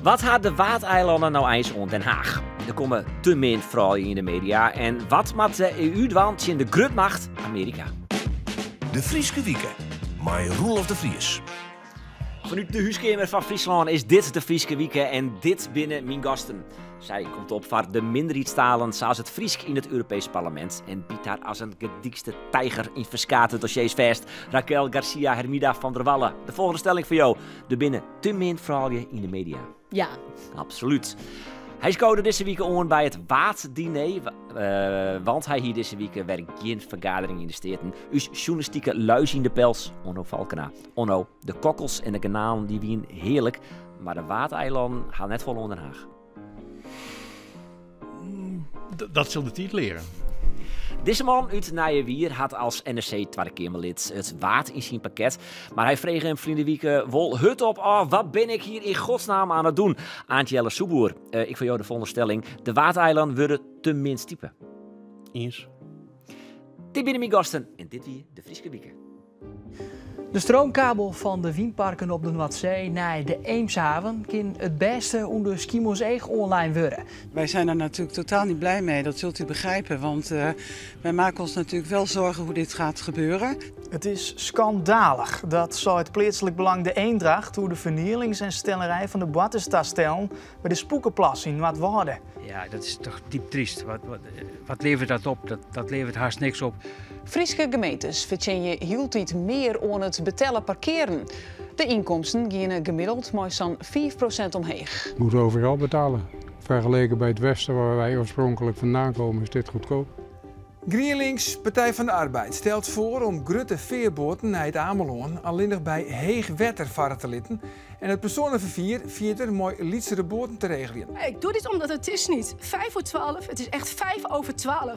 Wat ha de Waadeilannen no eins oan Den Haag? Der komme te min froulju yn de media. En wat moat de EU dwaan tsjin de grutmacht Amearika? De Fryske Wike mei Roelof de Vries. Fanút de húskeamer fan Fryslân is dit de Fryske Wike en dit binne myn gasten. Sy komt op foar de minderheidstalen sa as it Frysk yn it Europeesk Parlemint en byt har as in gedykste tiger yn ferskate dossiers fêst. Raquel Garcia Hermida van der Walle, de folgjende stelling foar jo. Der binne te min froulju yn de media. Ja. Absolút. Hy skode dizze wike oan by it Waaddiner, want hy hie dizze wike wer gjin fergadering yn de Steaten. Us sjoernalistike luis yn de pels, Onno Falkena. Onno, de kokkels en de garnalen dy wienen hearlik, mar de Waadeilannen ha net folle oan Den Haag. Dat sil de tiid learen. Dizze man út Nijewier hat as NSC Twadde Keamerlid it Waad yn syn pakket. Mar hy frege him ferline wike wol hurdop ôf, wat bin ik hier in godsnaam aan it doen? Aant Jelle Soepboer, ik foar jo de folgjende stelling. De Waadeilannen wurde te min stipe. Iens. Dit binne myn gasten en dit wie de Fryske Wike. De stroomkabel fan de wynparken op de Noardsee nei de Eemshaven kin it bêste ûnder Skiermûntseach oanlein wurde. Wij zijn er natuurlijk totaal niet blij mee, dat zult u begrijpen. Want wij maken ons natuurlijk wel zorgen hoe dit gaat gebeuren. It is skandalich, dat seit Pleatslik Belang De Eendracht oer de fernielings en stellerij fan de boarterstastellen by de Spoekeplas yn Noardwâlde. Ja, dat is toch diep triest. Wat, wat, wat levert dat op? Dat, dat levert haast niks op. Fryske gemeentes fertsjinje hieltyd mear oan it betelle parkearen. De ynkomsten giene gemiddeld mei sa'n 5% omheech. Moet overal betalen. Vergeleken bij het westen waar wij oorspronkelijk vandaan komen is dit goedkoop. GrienLinks, Partij van de Arbeid, stelt foar om grutte fearboaten nei It Amelân allinnich by heech wetter farre te litten en it persoaneferfier fierder mei lytsere boaten te regeljen. Ik doe dit omdat het is niet. 11:25, het is echt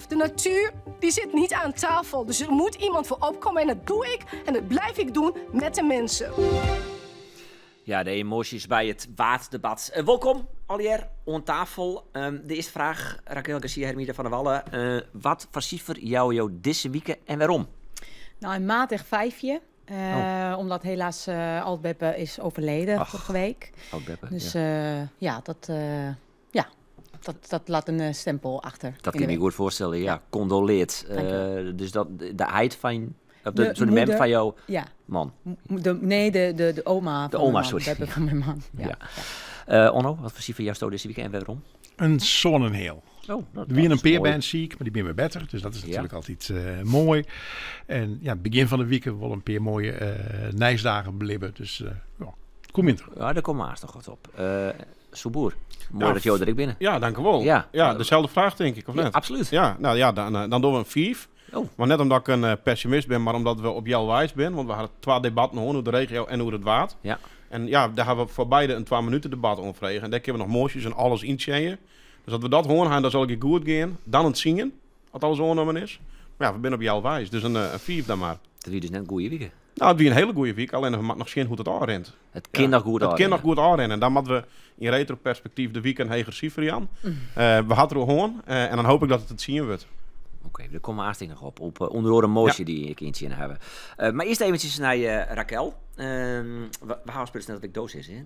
12:05. De natuur die zit niet aan tafel. Dus er moet iemand voor opkomen en dat doe ik en dat blijf ik doen met de mensen. Ja, de emoasjes by it Waaddebat. Wolkom allegear oan tafel. De earste fraach, Raquel Garcia Hermida van der Walle. Wat foar sifer jouwe jo dizze wike en wêrom? Nou, in matig vijfje. Omdat helaas Ald-Beppe is overleden Ach, vorige week. Ald-Beppe, Dus, ja. ja, dat, ja, dat, dat laat een stempel achter Dat in de kin ik week. goed foarstelle, ja. Ja. Condoleerd. Dank je wel. Dus dat, de heit fan, of de, De sorry, de mem moeder, fan jo ja. man. De, nee, de oma De van oma, mijn man. sorry. Beppe van mijn man. Ja. Ja. Onno, wat foar sifer jousto dizze wike en wêrom? In sân-en-in heal. Oh, dat Der wiene in is pear moai. bern siik, mar dy binne wer better. Dus dat is natuerlik altyd moai. En ja, it begjin fan de wike wol in pear moaie nijsdagen belibbe. Dus ja, it koe minder. Ja, dêr komme we aanst noch wat op. Soepboer, moai Ja, dat jo der ek binne. Ja, dankjewol. Ja. Ja, deselde fraach tink ik, of Ja, net? absoluut. Ja, nou ja, dan dogge we in 5. Oh. Mar net omdat ik in pessimist bin, mar omdat we op healweis binne. Want we hawwe twa debatten hân oer de regio en oer it Waad. En ja, dêr hawwe we foar beide in 2 minuten debat oanfrege. En dêr kinne we noch moasjes en alles yntsjinje. Dus as we dat hân hawwe, dan sil it goed gean. Dan in 10, as alles oannommen is. Mar ja, we binne op healweis, dus in 5 dan mar. Dat wie dus net in goede wike. Nou, it wie in hiele goede wike, allinnich we moatte noch sjen hoe't it ôfrint. It kin noch goed It kin noch ôfrinne. goed ôfrinne. En dan moatte we yn retroperspektyf de wike in heger sifer jaan. We hawwe it deroer hân en dan hoopje ik dat it in 10 wurdt. Oké, dêr komme we aanst noch op. Op ûnder oare moasje dy't ik yntsjinne hawwe. Mar earst eventsjes nei Raquel. We hawwe sprutsen dat ik doos is, hè?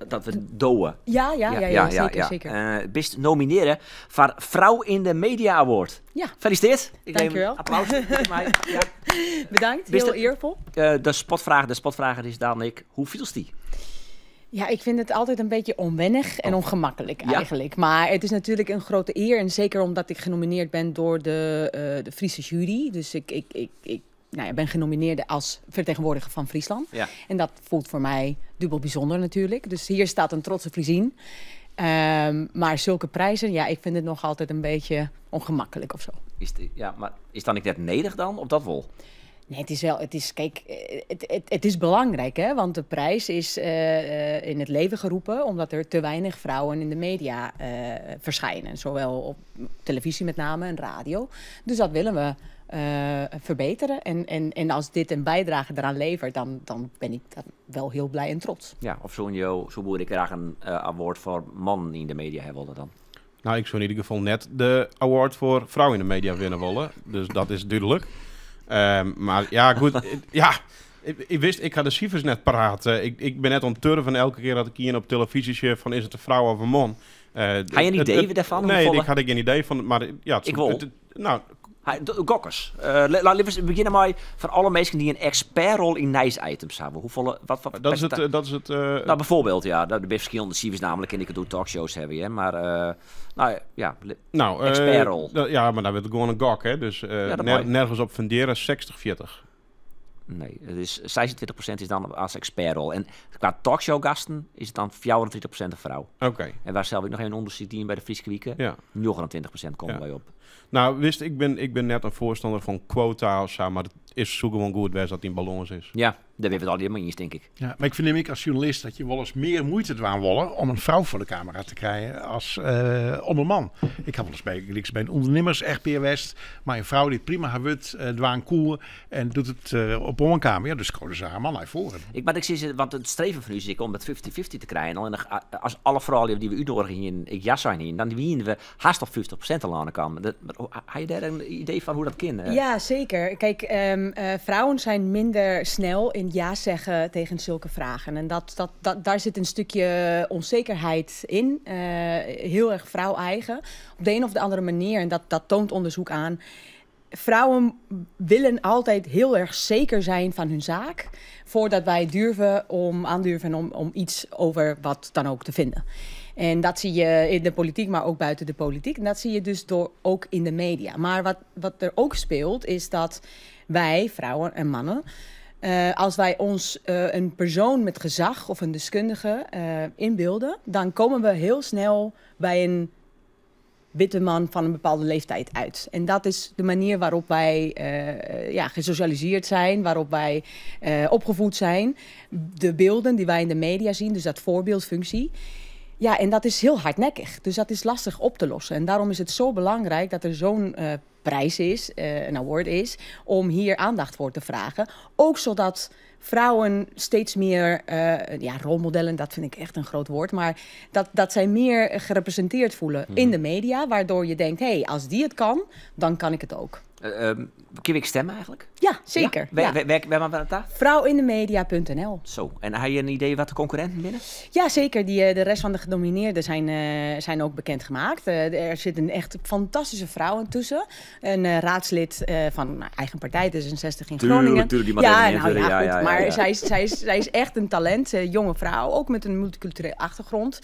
Dat we dowe. Ja, zeker, zeker. Bist nominearre foar Frou yn de Media Award. Ja. Gefeliciteerd. Ik Dank neem je wel. applaus voor mij. Ja. Bedankt, Bist heel er eervol. De spotvraag is dan ik, hoe fielst die? Ja, ik vind het altijd een beetje onwennig en ongemakkelijk eigenlijk. Maar het is natuurlijk een grote eer. En zeker omdat ik genomineerd ben door de Friese jury. Dus ik ben genomineerd als vertegenwoordiger van Friesland. En dat voelt voor mij dubbel bijzonder natuurlijk. Dus hier staat een trotse Friesin. Maar zulke prijzen, ja, ik vind het nog altijd een beetje ongemakkelijk. Is het, ja, maar is dan niet net nederig dan, op dat wol? Nee, het is wel, het is, kijk, het, het, het is belangrijk, hè? Want de prijs is in het leven geroepen omdat er te weinig vrouwen in de media verschijnen. Zowel op televisie met name en radio. Dus dat willen we verbeteren. En als dit een bijdrage eraan levert, dan ben ik dan wel heel blij en trots. Ja, of zo'n jo, zo boer ik graag een award voor mannen in de media hebben willen dan? Nou, ik zou in ieder geval net de award voor vrouw in de media winnen willen. Dus dat is duidelijk. Maar ja, goed. Ja, Ik wist, ik ha de sifers net paraat. Ik bin net oan it turven elke kear dat ik ien op televyzje sjoch fan is it in frou of in man. Ha je in idee dêrfan? Nee, ik ha der gjin idee fan. Mar ja, het, ik wol. Nou, Gokkers. Laat we begjinne mei fan alle minsken dy't in ekspertrol yn nijsitems hawwe. Hoefolle, wat Dat is it. Nou, bijvoorbeeld, ja. Der binne ferskillende sifers namelijk en ik het talkshows hawwe, hè, mar nou ja, nou, ekspertrol. Ja, mar dan wurdt it gewoan in gok, hè. Dus ja, dat mei. Nergens op fundearre, 60-40. Nee, it is 26% is dan as ekspertrol. En kwa talkshowgasten is it dan 34% in frou. Oké. En wy sels ek noch even ûndersyk dien by de Fryske Wike. 29% komme wy op. Nou, wist, ik bin net in foarstanner fan kwota of sa, mar it is soe gewoan goed wêze dat it yn balâns is. Ja, dêr binne we it allegear mei iens, tink ik. Ja, mar ik fernim ek as sjoernalist dat je wolris mear muoite dwaan wolle om in frou foar de kamera te krijen as om in man. Ik ha wolris by, by in ûndernimmersechtpear west, mei in frou dy't prima har wurd dwaan koe en doe't it op oankaam, ja, dus skode se har man nei foaren. Ik moat ek sizze, want it streven fan ús is ek om dat 50-50 te krijen. Allinnich as alle froulju dy't we útnoadige hienen, ek ja sein hienen, dan wienen we hast op 50% telâne kaam. Ha je dêr in idee fan hoe't dat kin? Ja, zeker. Kijk, vrouwen zijn minder snel in ja zeggen tegen zulke vragen. En daar zit een stukje onzekerheid in. Heel erg vrouw-eigen. Op de een of de andere manier, en dat toont onderzoek aan. Vrouwen willen altijd heel erg zeker zijn van hun zaak voordat wij durven om aandurven om iets over wat dan ook te vinden. En dat zie je in de politiek, maar ook buiten de politiek. En dat zie je dus door, ook in de media. Maar wat er ook speelt, is dat wij, vrouwen en mannen, als wij ons een persoon met gezag of een deskundige inbeelden, dan komen we heel snel bij een witte man van een bepaalde leeftijd uit. En dat is de manier waarop wij ja, gesocialiseerd zijn, waarop wij opgevoed zijn. De beelden die wij in de media zien, dus dat voorbeeldfunctie. Ja, en dat is heel hardnekkig. Dus dat is lastig op te lossen. En daarom is het zo belangrijk dat er zo'n prijs is, een award is, om hier aandacht voor te vragen. Ook zodat vrouwen steeds meer, ja, rolmodellen, dat vind ik echt een groot woord, maar dat zij meer gerepresenteerd voelen in de media, waardoor je denkt, hé, hey, als die het kan, dan kan ik het ook. Kun ik stemmen eigenlijk? Ja, zeker. Ja? Ja. Wêr moat dat? Vrouwindemedia.nl. Zo, en ha je in idee wat de konkurrinten binne? Ja, zeker. De rest van de genomineerden zijn ook bekendgemaakt. Er zitten echt fantastische vrouwen tussen. Een raadslid van, nou, eigen partij, D66 in Groningen. Tuurlijk, die mag Ja, even nou, invullen. ja, Ja, goed, maar zij is echt een talent. Jonge vrouw, ook met een multiculturele achtergrond.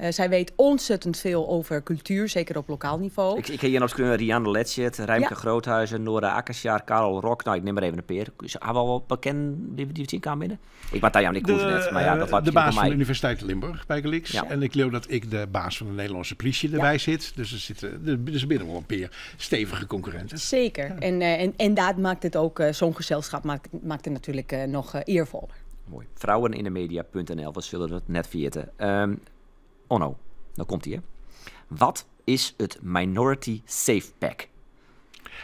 Zij weet ontzettend veel over cultuur, zeker op lokaal niveau. Ik kin hjir noch skreaun Rianne Letschert, Rijmke Groothuizen, Nora Akasjar, Karel Rok. Nou, ik nim mar even in pear. Ha we al wat bekend dy't tsjin kaam binne? Ik moat dêr, ja, ik De, net, mar ja, dat de baas van my. de Universiteit Limburg, bygelyks. En ik leau dat ek de baas fan de Nederlânske polysje derby sit. Dus der binne wol in pear stevige konkurrinten. Zeker. En dat maakt het ook, zo'n gezelschap maakt het natuurlijk nog eervoller. Moai. Vrouwenindemedia.nl, we sille it net ferjitte. Onno, dan komt ie. Wat is it Minority SafePack?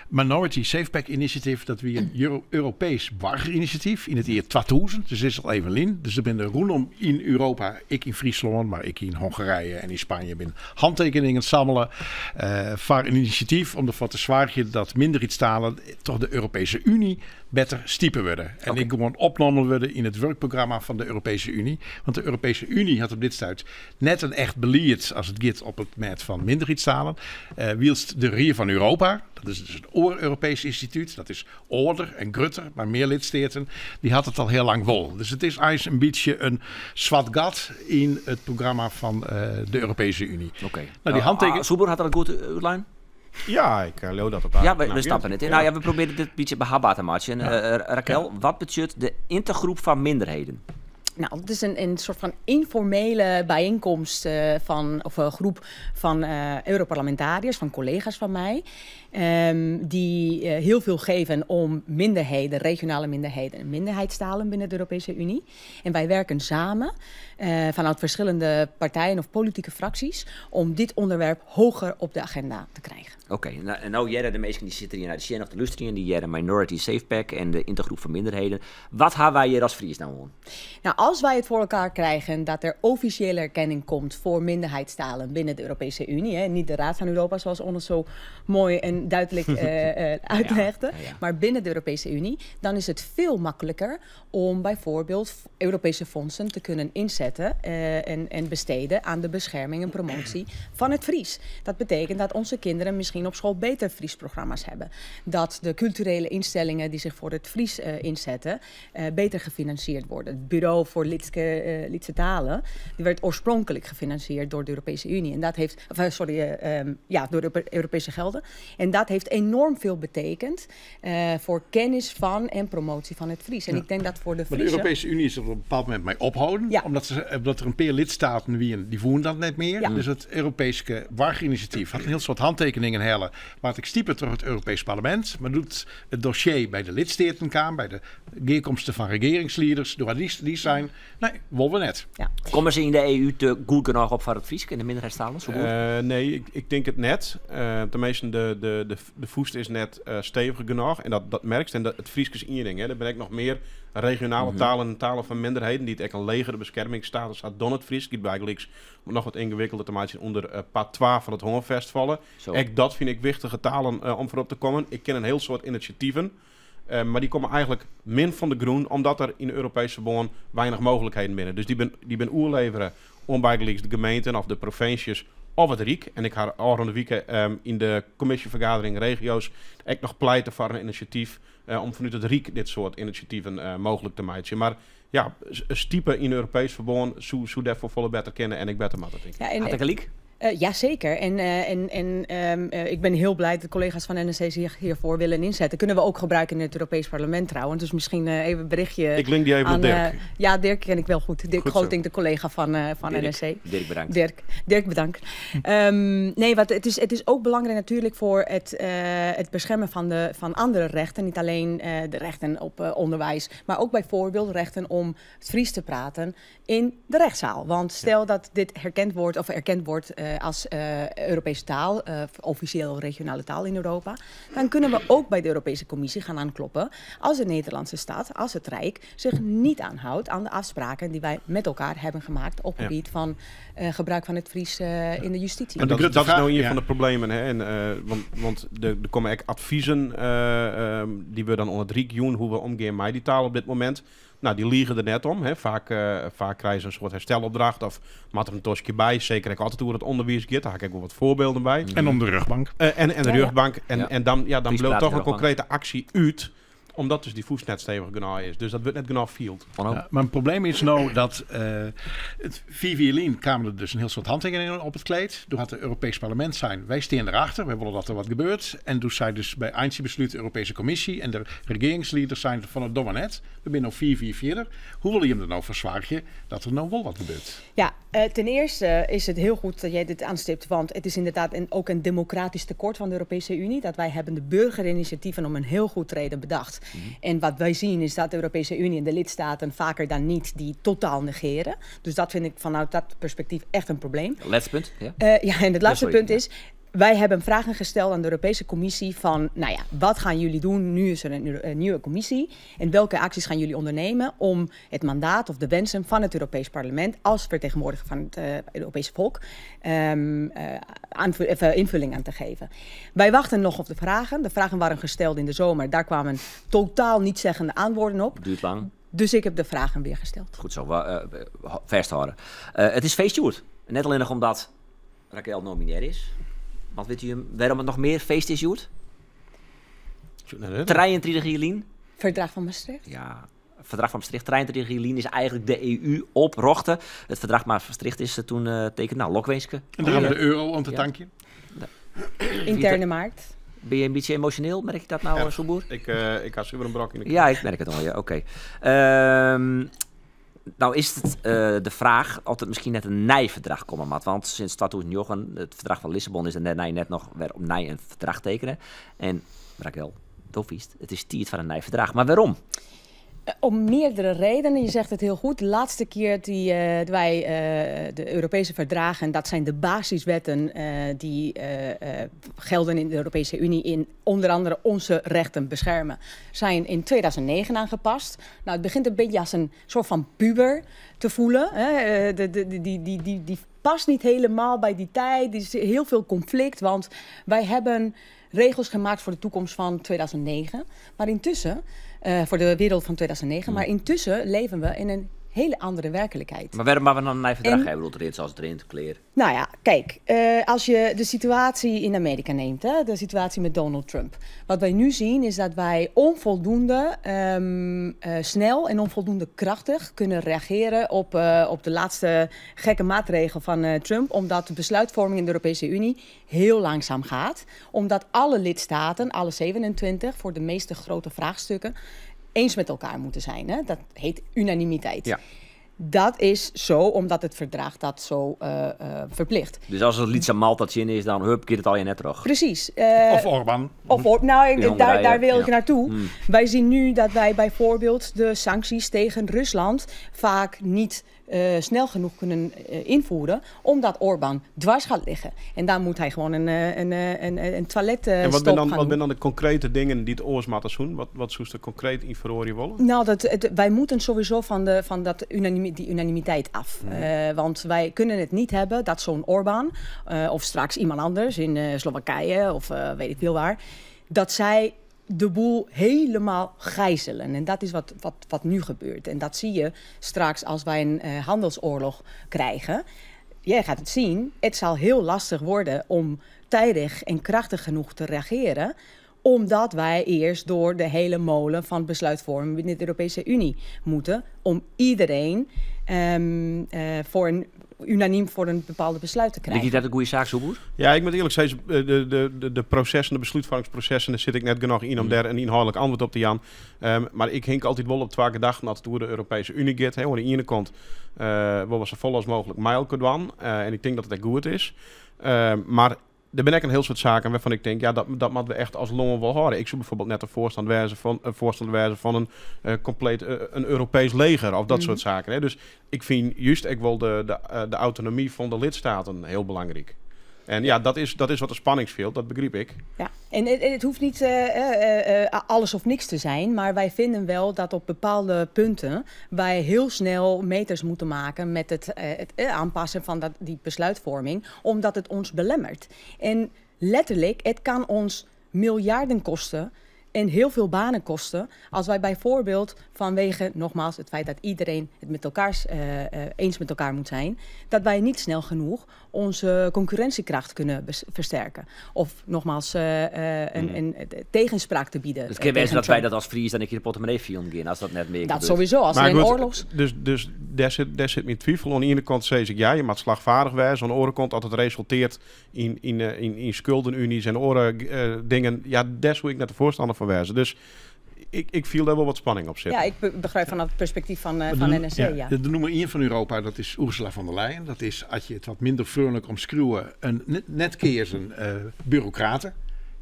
Minority SafePack Initiative, dat wie in Europeesk boargerinisjatyf yn it jier 2000. Dus is al even lyn. Dus der binne rûnom yn Europa, ek yn Fryslân, mar ek yn Hongarije en yn Spanje binne hantekeningen sammele foar in inisjatyf om derfoar te soargjen dat minderheidstalen troch de Europeeske Uny better stipe wurde. En ek gewoan opnommen wurde yn it wurkprogramma fan de Europeeske Uny. Want de Europeeske Uny hat op dit stuit net in echt belied as it giet op it mêd fan minderheidstalen. Wylst de Rie fan Europa, dat is dus in oar Europeesk ynstitút, dat is âlder en grutter, mar mear lidsteaten, dy hat it al hiel lang wol. Dus it is eins in bytsje in swart gat yn it programma fan de Europeeske Uny. Nou, dy hanteken Ah, Soeber hat dat goed útlein? Ja, ik leau dat it Ja, we nou, snappe it. Nou ja, we probearje dit in bytsje behapber te meitsjen. Raquel, wat betsjut de intergroep fan minderheden? Nou, het is een soort fan ynformele bijeenkomst fan, of groep fan Europarlementariërs, fan kollega's fan my, dy't hiel folle geven om minderheden, regionale minderheden en minderheidstalen binnen de Europeeske Uny. En wy wurkje samen fanút ferskillende partijen of politike fraksjes om dit ûnderwerp heger op de aginda te krijen. Oké, nou, en no hearre de minsken dy't sitte hjir nei te sjen of te lústerjen, dy hearre Minority SafePack en de intergroep fan minderheden. Wat hawwe wy hjir as Fries no oan? Nou, Als wij het voor elkaar krijgen dat er officiële erkenning komt voor minderheidstalen binnen de Europese Unie, hè, niet de Raad van Europa zoals Onno zo mooi en duidelijk uitlegde, maar binnen de Europese Unie, dan is het veel makkelijker om bijvoorbeeld Europese fondsen te kunnen inzetten en besteden aan de bescherming en promotie van het Fries. Dat betekent dat onze kinderen misschien op school beter Fries-programma's hebben. Dat de culturele instellingen die zich voor het Fries inzetten, beter gefinancierd worden. Het Bureau voor Lytse Talen, die werd oorspronkelijk gefinancierd door de Europese Unie. En dat heeft, of, sorry, ja, door de Europese gelden. En dat heeft enorm veel betekend voor kennis van en promotie van het Fries. En ik denk dat voor de Maar de Friese... Europese Unie is er op een bepaald moment mee ophouden. Omdat er een paar lidstaten wien, die voeren dat net meer. Dus het Europese Warginitiatief had een heel soort handtekeningen hellen. Maar het stiepen terug het Europees Parlement. Maar doet het dossier bij de lidstaten kwam, bij de geerkomsten van regeringsleiders, door die zijn. Nee, wollen we net. Komen ze in de EU te goed genoeg op voor het Fries in de minderheidstalen? Zo goed? Nee, ik denk het net. Tenminste, de voest is net stevig genoeg. En dat merkt. En het Fries is één ding. Hè. Daar ben ik nog meer regionale talen en talen van minderheden die het echt een legere beschermingsstatus had dan het Fries. Die blijkbaar om nog wat ingewikkelder te maken onder patois van het Hongerfest vallen. Ook dat vind ik wichtige talen om voorop te komen. Ik ken een heel soort initiatieven. Maar die komen eigenlijk min van de groen, omdat er in de Europese verbond weinig mogelijkheden binnen. Dus die ben oerleveren om bijgelijks de gemeenten of de provincies of het Riek. En ik ga al rond de week in de commissievergadering regio's ook nog pleiten voor een initiatief om vanuit het Riek dit soort initiatieven mogelijk te maken. Maar stiepen in Europees verbond zou daarvoor volle beter kennen en ik beter matten, denk ik. Ja, en Had ik een leak? Jazeker. En ik ben heel blij dat de collega's van NSC zich hiervoor willen inzetten. Kunnen we ook gebruiken in het Europees Parlement trouwens. Dus misschien even een berichtje Ik link die even aan, op Dirk. Ja, Dirk ken ik wel goed. Dirk Goed zo. Groting, de collega van Dirk. NSC. Dirk, bedankt. Dirk, bedankt. Nee, want het is ook belangrijk natuurlijk voor het beschermen van andere rechten. Niet alleen de rechten op onderwijs, maar ook bijvoorbeeld rechten om het Fries te praten in de rechtszaal. Want stel dat dit herkend wordt of erkend wordt als Europese taal, officieel regionale taal in Europa, dan kunnen we ook bij de Europese Commissie gaan aankloppen als de Nederlandse staat, als het Rijk, zich niet aanhoudt aan de afspraken die wij met elkaar hebben gemaakt op het gebied van gebruik van het Fries in de justitie. En Maar de dat is nou vraag, een ja. van de problemen. Hè? En want er komen echt adviezen die we dan onder het Riek doen, hoe we omgaan met die taal op dit moment. Die liegen er net om. Hè. Vaak krijgen ze een soort herstelopdracht of maakt er een tosje bij. Zeker ik altijd hoe het onderwijs gaat. Daar heb ik wel wat voorbeelden bij. En om de rugbank. En de rugbank. En dan Vies blijft praat toch de een rugbank. concrete actie uit. Omdat dus die voet net stevig genoeg is. Dus dat wordt net genoeg field. Onno? Ja, maar het probleem is nou dat het vier kwamen er dus een heel soort handtekeningen op het kleed. Toen had het Europees Parlement zijn, wij staan erachter, wij willen dat er wat gebeurt. En toen zei dus bij eindbesluit de Europese Commissie en de regeringsleiders zijn van het domme net. We zijn nou 4-4 verder. Hoe wil je hem er nou verzwagen dat er nou wel wat gebeurt? Ja, ten eerste is het heel goed dat jij dit aanstipt, want het is inderdaad ook een democratisch tekort van de Europese Unie. Dat wij hebben de burgerinitiatieven om een heel goed reden bedacht. En wat wij zien is dat de Europese Unie en de lidstaten vaker dan niet die totaal negeren. Dus dat vind ik vanuit dat perspectief echt een probleem. Laatste punt. Ja. Ja, en het laatste Ja, sorry, punt is, wij hebben vragen gesteld aan de Europese Commissie van, wat gaan jullie doen? Nu is er een nieuwe commissie. En welke acties gaan jullie ondernemen om het mandaat of de wensen van het Europees Parlement als vertegenwoordiger van het Europese volk invulling aan te geven? Wij wachten nog op de vragen. De vragen waren gesteld in de zomer. Daar kwamen totaal nietszeggende antwoorden op. Duurt lang. Dus ik heb de vragen weer gesteld. Goed zo, we vasthouden. Het is feestjoerd. Net alleen nog omdat Raquel nominair is. Want weet u waarom het nog meer feest is, Joert? 33 Jelien. Verdrag van Maastricht. Ja, Verdrag van Maastricht. 33 Jelien is eigenlijk de EU op Rochte. Het Verdrag van Maastricht is toen tekend. Lokwenske. En daar hebben we de euro om te tanken. Interne markt. Ben je een beetje emotioneel, merk je dat nou, Ja. Soepboer? Ik had super een brok in de Ja, ik merk het al, ja. Oké. Nou is het de vraag of het misschien net een nij-verdrag komt, Matt. Want sinds 2009, het verdrag van Lissabon, is er net nog weer op nij een verdrag tekenen. En, Raquel, dofiest, het is tijd van een nij-verdrag. Maar waarom? Om meerdere redenen. Je zegt het heel goed. De laatste keer die wij de Europese verdragen, dat zijn de basiswetten die gelden in de Europese Unie, in onder andere onze rechten beschermen, zijn in 2009 aangepast. Nou, het begint een beetje als een soort van puber te voelen. Hè. Die past niet helemaal bij die tijd. Er is heel veel conflict, want wij hebben regels gemaakt voor de toekomst van 2009. Maar intussen, voor de wereld van 2009, maar intussen leven we in een hele andere werkelijkheid. Maar waarom hebben we dan een verdrag hebben? Bedoel, het zoals het erin, kleer. Nou ja, kijk, als je de situatie in Amerika neemt, hè, de situatie met Donald Trump. Wat wij nu zien is dat wij onvoldoende snel en onvoldoende krachtig kunnen reageren op de laatste gekke maatregel van Trump. Omdat de besluitvorming in de Europese Unie heel langzaam gaat. Omdat alle lidstaten, alle 27, voor de meeste grote vraagstukken eens met elkaar moeten zijn. Hè? Dat heet unanimiteit. Ja. Dat is zo, omdat het verdrag dat zo verplicht. Dus als het Litsa Malta zin is, dan hup, keert het al je net terug. Precies. Of Orbán. Of nou, daar wil ik naartoe. Wij zien nu dat wij bijvoorbeeld de sancties tegen Rusland vaak niet snel genoeg kunnen invoeren, omdat Orbán dwars gaat liggen. En dan moet hij gewoon een toilet En wat zijn dan de concrete dingen die het oors doen? Wat zou ze concreet in verhoren willen? Nou, wij moeten sowieso van die unanimiteit af. Want wij kunnen het niet hebben dat zo'n Orbán, of straks iemand anders in Slowakije of weet ik veel waar, dat zij de boel helemaal gijzelen. En dat is wat nu gebeurt. En dat zie je straks als wij een handelsoorlog krijgen. Jij gaat het zien. Het zal heel lastig worden om tijdig en krachtig genoeg te reageren, omdat wij eerst door de hele molen van besluitvorming binnen de Europese Unie moeten, om iedereen unaniem voor een bepaalde besluit te krijgen. Denk je dat een goede zaak zo boer? Ja, ik moet eerlijk zeggen, de processen, de besluitvormingsprocessen, daar zit ik net genoeg in om daar een inhoudelijk antwoord op te gaan. Maar ik hink altijd wel op twee gedachten dat het door de Europese Unie gaat. Hè, aan de ene kant willen we zo vol als mogelijk mijl kunnen. En ik denk dat het echt goed is. Maar er ben ik een heel soort zaken waarvan ik denk, ja, dat moeten we echt als longen wel horen. Ik zou bijvoorbeeld net een voorstander van een compleet een Europees leger of dat soort zaken. Hè. Dus ik vind juist ik wel de autonomie van de lidstaten heel belangrijk. En ja, dat is wat de spanningsveld, dat begrijp ik. Ja, en het hoeft niet alles of niks te zijn, maar wij vinden wel dat op bepaalde punten wij heel snel meters moeten maken met het aanpassen van die besluitvorming, omdat het ons belemmert. En letterlijk, het kan ons miljarden kosten en heel veel banen kosten, als wij bijvoorbeeld vanwege, nogmaals, het feit dat iedereen het met elkaar eens met elkaar moet zijn, dat wij niet snel genoeg onze concurrentiekracht kunnen versterken. Of nogmaals een tegenspraak te bieden. Dus het kan dat wij dat als Fries dan een keer de portemonnee gaan, als dat net meer Dat gebeurt. Sowieso, als er een oorlogs... Dus daar zit mijn twijfel. Aan de ene kant zeg ik, ja, je moet slagvaardig wijzen. Aan de andere kant dat het resulteert in schuldenunies en oren dingen. Ja, daar zou ik net de voorstander van wijzen. Dus ik viel daar wel wat spanning op zitten. Ja, ik begrijp van het perspectief van NSC. Ja. De nummer 1 van Europa, dat is Ursula von der Leyen. Dat is, als je het wat minder vrolijk omschreeuwen, een netkeersen bureaucraten.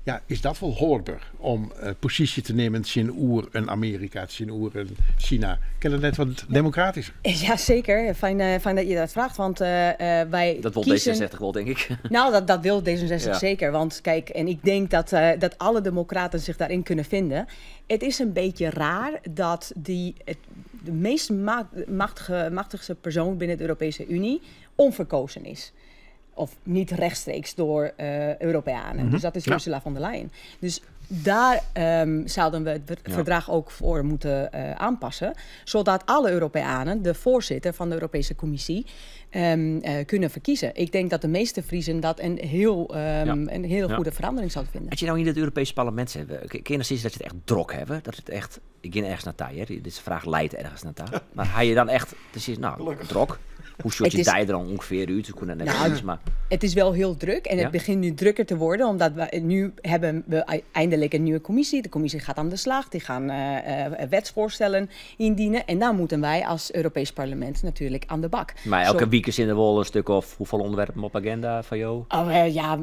Ja, is dat wel hoorbaar om positie te nemen in oer en Amerika, in oer en China? Ken het net wat democratischer? Ja, zeker. Fijn dat je dat vraagt, want wij dat wil kiezen... D66 wel, denk ik. Nou, dat wil D66 ja. Zeker. Want kijk, en ik denk dat alle democraten zich daarin kunnen vinden. Het is een beetje raar dat de meest machtigste persoon binnen de Europese Unie onverkozen is. Of niet rechtstreeks door Europeanen. Mm-hmm. Dus dat is Ursula von der Leyen. Dus daar zouden we het verdrag ook voor moeten aanpassen. Zodat alle Europeanen de voorzitter van de Europese Commissie kunnen verkiezen. Ik denk dat de meeste Friesen dat een heel goede verandering zouden vinden. Als je nou in het Europese parlement zit, kun je nog steeds dat je het echt drok hebben? Dat het echt, ik ging ergens naar daar, hè? Deze vraag leidt ergens naar daar. Maar ga je dan echt, dus is, nou, drok? Hoe sjocht je dei der dan ûngefear út? Ik koe net nou, maar... Het is wel heel druk en het begint nu drukker te worden, omdat we, nu hebben we eindelijk een nieuwe commissie. De commissie gaat aan de slag, die gaan wetsvoorstellen indienen. En dan moeten wij als Europees Parlement natuurlijk aan de bak. Maar elke week is in de wol een stuk of hoeveel onderwerpen op agenda van jou? Oh, ja,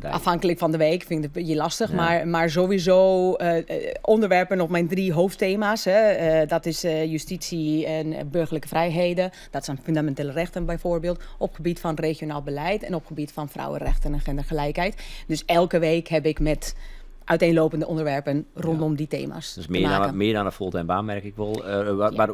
afhankelijk van de week vind ik het je lastig. Ja. Maar sowieso onderwerpen op mijn drie hoofdthema's. Hè. Dat is justitie en burgerlijke vrijheden. Dat zijn fundamentele rechten bijvoorbeeld. Op gebied van regionaal beleid en op gebied van vrouwenrechten en gendergelijkheid. Dus elke week heb ik met uiteenlopende onderwerpen rondom die thema's. Dus meer dan een fulltime baan, merk ik wel.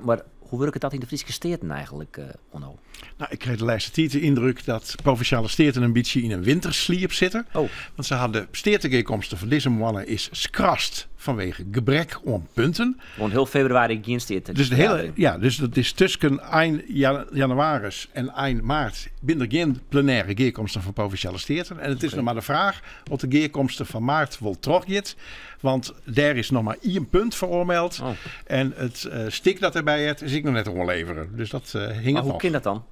Maar hoe werkt dat in de Friese Steden eigenlijk, Onno? Nou, ik kreeg de laatste tijd de indruk dat Provinciale Steden een beetje in een wintersliep zitten. Oh. Want ze hadden stedengekomsten van deze mannen is skrast vanwege gebrek aan punten. Want heel februari geen steden. Dus de hele, ja, dus dat is tussen eind januari en eind maart binnen geen plenaire geerkomsten van Provinciale Steden. En het is nog maar de vraag of de geerkomsten van maart wel teruggaat. Want daar is nog maar één punt veroormeld. Oh. En het stik dat erbij het is ik nog net oorleveren. Dus dat hing maar hoe kan dat dan?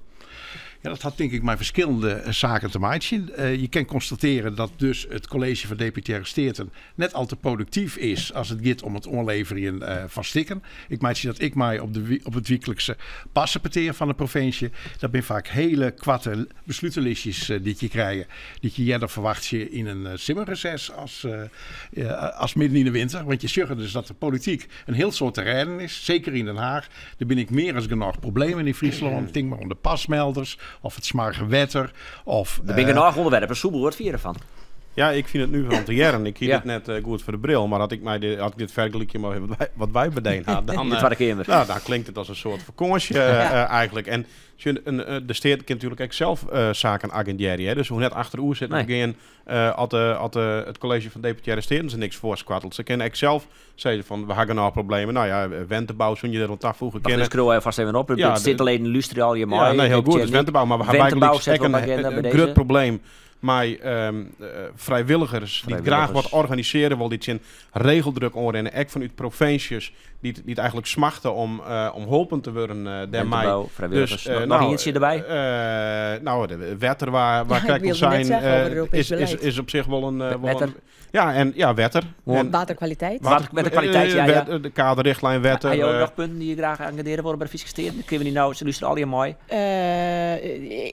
Ja, dat had denk ik maar verschillende zaken te maken. Je kan constateren dat dus het college van Deputaire Staten net al te productief is als het gaat om het oorleveren van stikken. Ik maak dat ik mij op het wekelijkse passenpeteer van de provincie. Dat zijn vaak hele kwatte besluitenlistjes die je krijgt. Die je eerder verwacht je in een simmerreces als midden in de winter. Want je zegt dus dat de politiek een heel soort terrein is. Zeker in Den Haag. Daar ben ik meer als genoeg problemen in Friesland. Denk maar om de pasmelders. Of het smarge wetter. Of, daar ben ik nog onderwerpen. Soebel wordt vieren van. Ja, ik vind het nu van te jaren. Ik hield het net goed voor de bril. Maar had ik dit vergelijkje maar wat wij bedenkt hadden, dan, nou, dan klinkt het als een soort vakantie eigenlijk. En de steed kan natuurlijk ook zelf zaken agenderen. Hè? Dus hoe net achter de oer zit, nee. Geen, had het college van Deputaire Steden ze niks voorskwatteld. Ze kunnen ook zelf zeggen van, we hebben nou problemen. Nou ja, wentebouw, zo'n je er al vroeger kennen. Dat is vast even op. Het ja, zit alleen luister al je mooi. Ja, nee, heel goed. Dus wentebouw. Maar we hebben eigenlijk een groot probleem. Maar vrijwilligers die graag wat organiseren wil, die in regeldruk oren en ook vanuit provincies die het eigenlijk smachten om holpen te worden daarmee. Vrijwilligers. Dus, nog eentje erbij? Nou, de wetter waar ja, kijk zijn zeggen, is op zich wel een... Wetter. Ja, en ja, wetter. En waterkwaliteit. Waterkwaliteit, ja. De kaderrichtlijn, wetter. Heb je ook nog punten die je graag engageren worden bij de Friese Steden? Kunnen we die nou, ze luisteren al je mooi.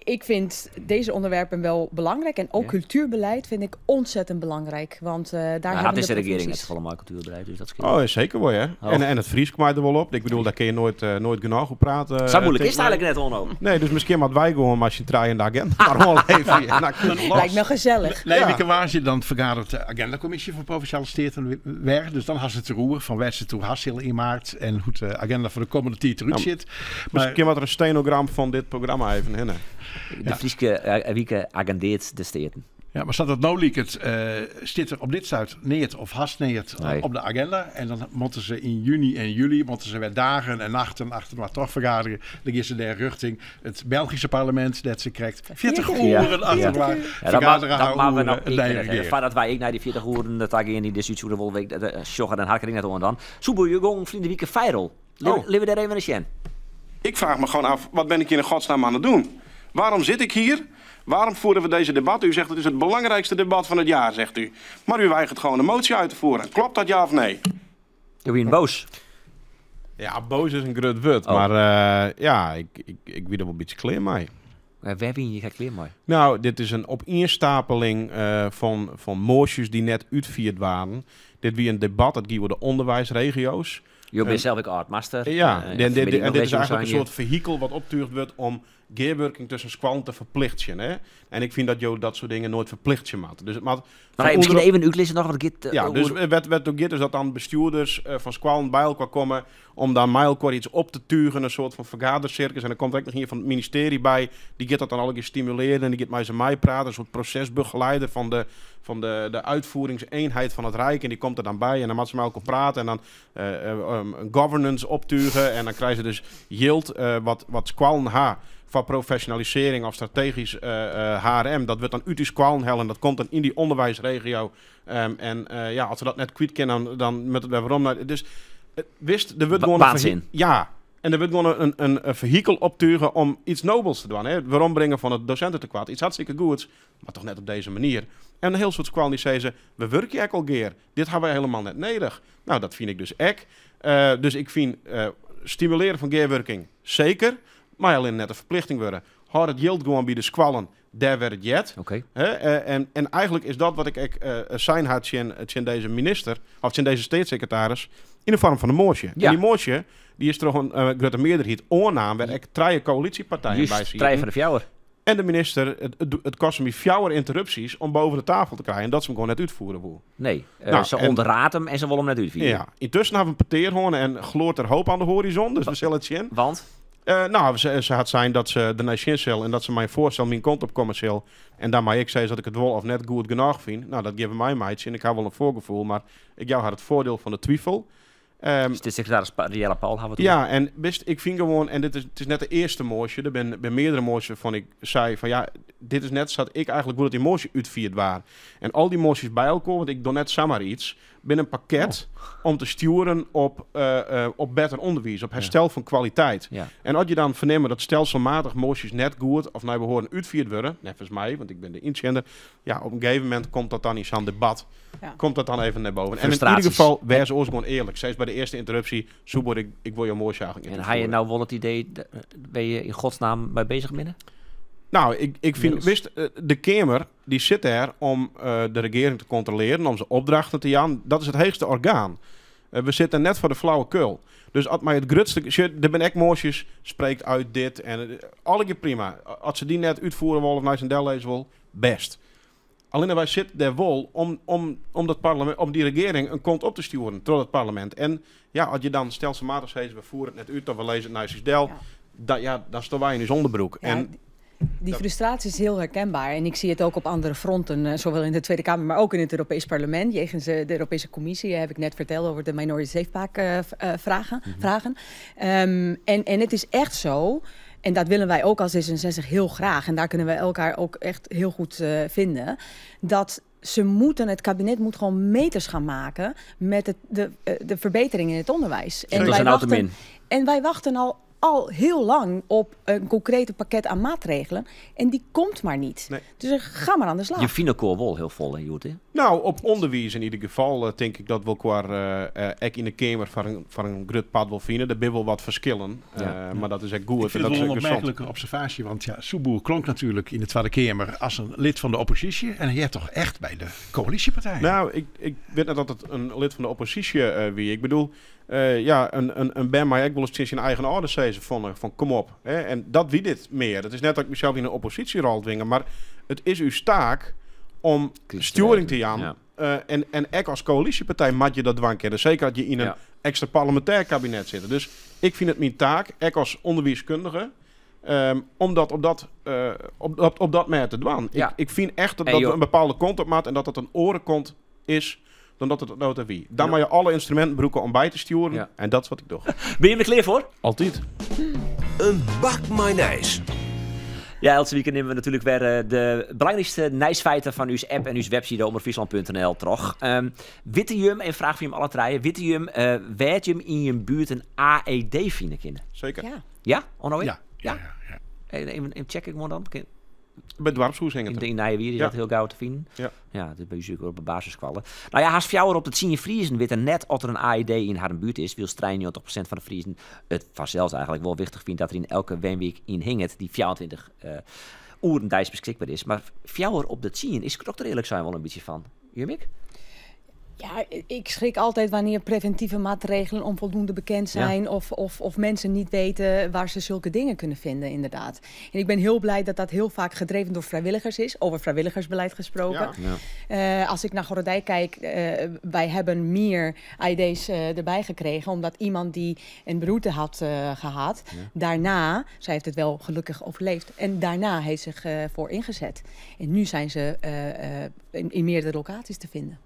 Ik vind deze onderwerpen wel belangrijk. En ook cultuurbeleid vind ik ontzettend belangrijk. Want daar hebben dat is de regering net allemaal cultuurbeleid. Dus dat scheelt. Oh, zeker wel, hè. Oh. En het Fries kwam er wel op. Ik bedoel, daar kun je nooit genoeg op praten. Zo moeilijk is het eigenlijk net, Onno. Nee, dus misschien wat wij gewoon als je draai in de agenda. Maar gewoon even. Lijkt me gezellig. Nee, ja. Je dan vergadert de agendacommissie van Provinciale Staten weer. Dus dan had ze het roer van waar ze toe Hassel in maart en hoe de agenda voor de komende tijd eruit zit. Maar misschien wat er een stenogram van dit programma even in. De Friese Wieke agendeert de steden. Ja, maar staat dat nou liek het zit er op dit zuid neert of hast neert op de agenda. En dan moeten ze in juni en juli moeten ze weer dagen en nachten achter maar toch vergaderen. Dan is ze de richting het Belgische parlement dat ze krijgt 40 uren achter maar vergaderen. Dat maar we nou dat wij ik naar die 40 uren dat daar in die discussie de week de sjogger en harkering net onder dan. Soeboer je gong vrienden wieke viral. Leven daar even een sjen. Ik vraag me gewoon af, wat ben ik hier in godsnaam aan het doen? Waarom zit ik hier? Waarom voeren we deze debat? U zegt het is het belangrijkste debat van het jaar, zegt u. Maar u weigert gewoon een motie uit te voeren. Klopt dat ja of nee? Je bent boos. Ja, boos is een groot woord. Oh. Maar ja, ik weet er wel een beetje kleer mee. Waar ben je geen kleer mee? Nou, dit is een opeenstapeling van moties die net uitvierd waren. Dit wie een debat, dat ging over de onderwijsregio's. Je bent zelf ook artmaster. Ja, en dit is eigenlijk een soort vehikel wat optuurd wordt om gearworking tussen squallen te verplichten. Hè? En ik vind dat je dat soort dingen nooit verplicht je maat. Dus het maat. Maar misschien even uitlezen nog wat git. Ja, dus wet ook git is dat dan bestuurders van squallen bij elkaar komen om dan met elkaar iets op te tugen, een soort van vergadercircus. En dan komt er ook nog hier van het ministerie bij, die gaat dat dan alle keer stimuleren en die gaat mij ze mij praten, een soort procesbegeleider van de uitvoeringseenheid van het Rijk. En die komt er dan bij en dan moet ze met elkaar praten en dan een governance optugen en dan krijgen ze dus yield wat squallen ha van professionalisering of strategisch HRM, dat wordt dan uit die squallen hellen en dat komt dan in die onderwijsregio. Ja, als ze dat net kwijt kennen, dan met het waarom. Dus wist, er wordt gewoon waanzin. Ja. En der wurdt gewoan in fehikel optuge om iets nobels te dwaan. Hè? Het werombringen fan it dosintetekoart, iets hartstikke goeds, mar toch net op dizze manier. En in hiel soad skoallen dy sizze, we wurkje ek al gear, dit ha wy hielendal net nedich. Nou, dat fyn ik dus ek. Dus ik fyn stimulearjen fan gearwurking seker, mar allinne net in ferplichting wurde. Hâld it jild gewoan by de skoallen, dêr wêr't it heart. Hè, en eigenlik is dat wat ik ek sein ha tsjin dizze minister, of tsjin dizze steatssekretaris, yn de foarm fan in moasje. En dy moasje dy is troch in grutte mearderheid oannaam, wêr ek trije koälysjepartijen by sieten. Trije fan de fjouwer. En de minister, it koste my fjouwer ynterrupsjes om boven de tafel te krijen dat se him gewoan net útfiere woe. Nee, se ûnderraadt him en se wol him net útfiere. Ja, yntusken hawwe we in petear hân en gloart der hoop oan de hoarizon, dus we sille it sjen. Want? Nou, se hat sein dat se der nei sjen sil en dat se mei in foarstel myn kant op komme sil. En dan mei ik sizze dat ik it wol of net goed genôch fyn. Nou, dat gean we meimeitsjen. Ik ha wol in foargefoel, mar ik jou har it foardiel fan de twifel. Steatssekretaris Jelle Paul hawwe we it Ja, en witst, ik fyn gewoan, en dit is, it is net de earste moasje, der binne meardere moasjes wêrfan ik sei fan ja, dit is net sa't ik eigenlik woe dat dy moasje útfierd waard. En al dy moasjes by elkoar, want ik doch net samar iets, binne in pakket om te stjoeren op better ûnderwiis, op herstel fan kwaliteit. En as je dan fernimme dat stelselmatich moasjes net goed of nei behoaren útfierd wurde, neffens my, want ik bin de yntsjinner, ja, op in gegeven momint komt dat dan yn sa'n debat, komt dat dan even nei boven. En yn ieder gefal, wês oars gewoan earlik. Sis by de earste ynterrupsje, Soepboer, ik wol jo moasje eigenlik net En ha je nou wol it idee, wêr je yn godsnaam mei bezich binne? Nou, ik fyn, witst, de Keamer dy sit dêr om de regearing te kontrolearen, om se opdrachten te jaan. Dat is it heechste orgaan. We sitte net foar de flauwekul. Dus as mei it grutste, sjoch, der binne ek moasjes, spreekt uit dit en allegear prima. As se dy net útfiere wolle of nei syn dellizze wol, bêst. Allinne wy sitte dêr wol om dat parlemint, om dy regearing in kant op te stjoeren troch dat parlemint. En ja, as je dan stelselmatich sizze, we fiere it net út of we lizze it neist ús del, ja, dan stean wy yn ús ûnderbroek. Ja, die frustratie is heel herkenbaar. En ik zie het ook op andere fronten, zowel in de Tweede Kamer, maar ook in het Europees Parlement. Jegens de Europese Commissie heb ik net verteld over de Minority SafePack vragen. En het is echt zo, en dat willen wij ook als D66 heel graag, en daar kunnen we elkaar ook echt heel goed vinden, dat ze moeten, het kabinet moet gewoon meters gaan maken met de verbetering in het onderwijs. En dat is een auto-min. En wij wachten al heel lang op een concrete pakket aan maatregelen. En die komt maar niet. Nee. Dus ga maar aan de slag. Je vindt elkaar wel heel vol, hè, Joet, hè? Nou, op onderwijs in ieder geval denk ik dat we elkaar ook in de Kamer van een groot pad wel vinden. Er zijn wel wat verschillen, maar dat is echt goed. Ik vind en het dat wel is een ook gezond. opmerkelijke observatie, want Soepboer klonk natuurlijk in de Tweede Kamer als een lid van de oppositie. En hij heeft toch echt bij de coalitiepartij. Nou, ik weet net dat het een lid van de oppositie wie. Ik bedoel, ja, een ben maar ik wil eens zijn eigen ouders zeggen van kom op. Hè? En dat wie dit meer. Het is net dat ik mezelf in een oppositierol dwing, maar het is uw taak om Kritisch te sturing te werken, jaan. ja. En ook als coalitiepartij moet je dat dwang kennen. Zeker dat je in een extra parlementair kabinet zit. Dus ik vind het mijn taak, ook als onderwijskundige, om dat op dat manier te dwang. Ik vind echt dat we een bepaalde kant op moeten en dat dat een orenkant is dan dat het nota wie. Dan moet je alle instrumenten gebruiken om bij te sturen. En dat is wat ik doe. Ben je er klaar voor? Altijd. Een bak mayonaise. Ja, elke week nemen we natuurlijk weer de belangrijkste nieuwsfeiten van uw app en uw website omroep friesland punt N L terug. Witte jum, en vraag van jullie alle drie, witte jum werd jum in je buurt een AED vinden kunnen? Zeker. Ja. Ja? Onno? Ja. Ja? Ja, ja, ja. Even check ik gewoon dan. Bij het dorpshuis hing het In er. Nijenwier is dat heel gauw te vinden. Ja, dat is bij u ook op de basisschool. Nou ja, haast fjouwer op de 10 Friezen weten net of er een AED in haar buurt is. Wil 93% van de Friezen het vanzelfs eigenlijk wel wichtig vindt dat er in elke wenweek in hinget die 24 uren dijs beschikbaar is. Maar fjouwer op de 10 is ik ook er eerlijk zijn wel een beetje van. Jumik? Ja, ik schrik altijd wanneer preventieve maatregelen onvoldoende bekend zijn of mensen niet weten waar ze zulke dingen kunnen vinden, inderdaad. En ik ben heel blij dat dat heel vaak gedreven door vrijwilligers is, over vrijwilligersbeleid gesproken. Als ik naar Gorredijk kijk, wij hebben meer A E D's erbij gekregen, omdat iemand die een beroerte had gehad, daarna, zij heeft het wel gelukkig overleefd, en daarna heeft zich voor ingezet. En nu zijn ze in meerdere locaties te vinden.